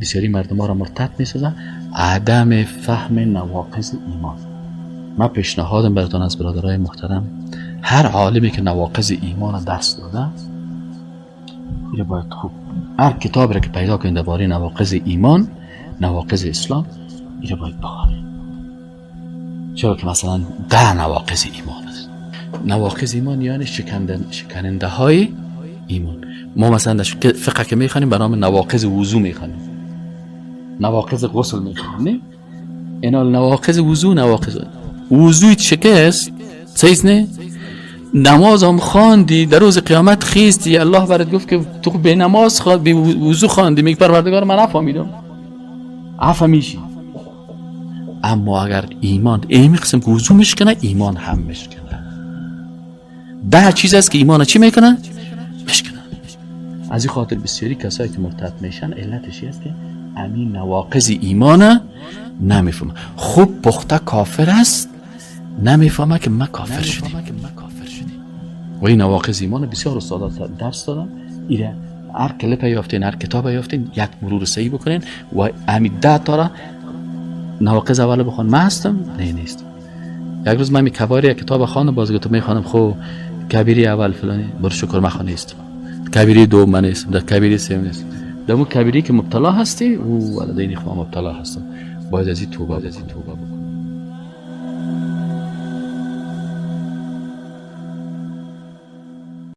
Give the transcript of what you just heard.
بسیاری مردم ها را مرتد میسازن، عدم فهم نواقض ایمان. من پیشنهادم براتون از برادرای محترم، هر عالمی که نواقض ایمان را درس داده اینو باید خوب، هر کتاب را که پیدا کنید درباره نواقض ایمان، نواقض اسلام، اینو باید بخوانید. چرا که مثلا 10 نواقض ایمان است. نواقض ایمان یعنی شکننده های ایمان. ما مثلا در فقه که میخوانیم به نام نواقض وضو میخوانیم، نواقض غسل میخوانیم. اینا نواقض وضو، نواقض وضوی شکست، صحیح نه؟ نماز هم خواندی، در روز قیامت خیستی، الله برات گفت که تو به نماز خواند، به وضو خواندی، میگه پروردگار من نفهمیدم، عفو میشی. اما اگر ایمان این قسم که وضو میشکنه، ایمان هم میشکنه. 10 چیز است که ایمان چی میکنه؟ میشکنه. از این خاطر بسیاری کسایی که مرتد میشن علتش است که امین نواقض ایمان نمیفهمه. خوب پخته کافر است، نمیفهمه که من کافر شدیم. و این نواقض ایمان بسیار استادا درس دادن. ایره هر کلیپ یافتین، هر کتاب یافتین، یک مرور صحیح بکنین و همین 10 تا را نواقض اول بخوان. من هستم؟ نه نیستم. یک روز من می کباری یک کتاب خواندم، باز گفتم میخوانم، خب کبیری اول فلانی، بر شکر من خانه نیستم، کبیری دو من نیستم، در کبیری سه نیستم، در اون کبیری که مبتلا هستی او ولدین خو مبتلا هستم، باید از این توبه بکنی.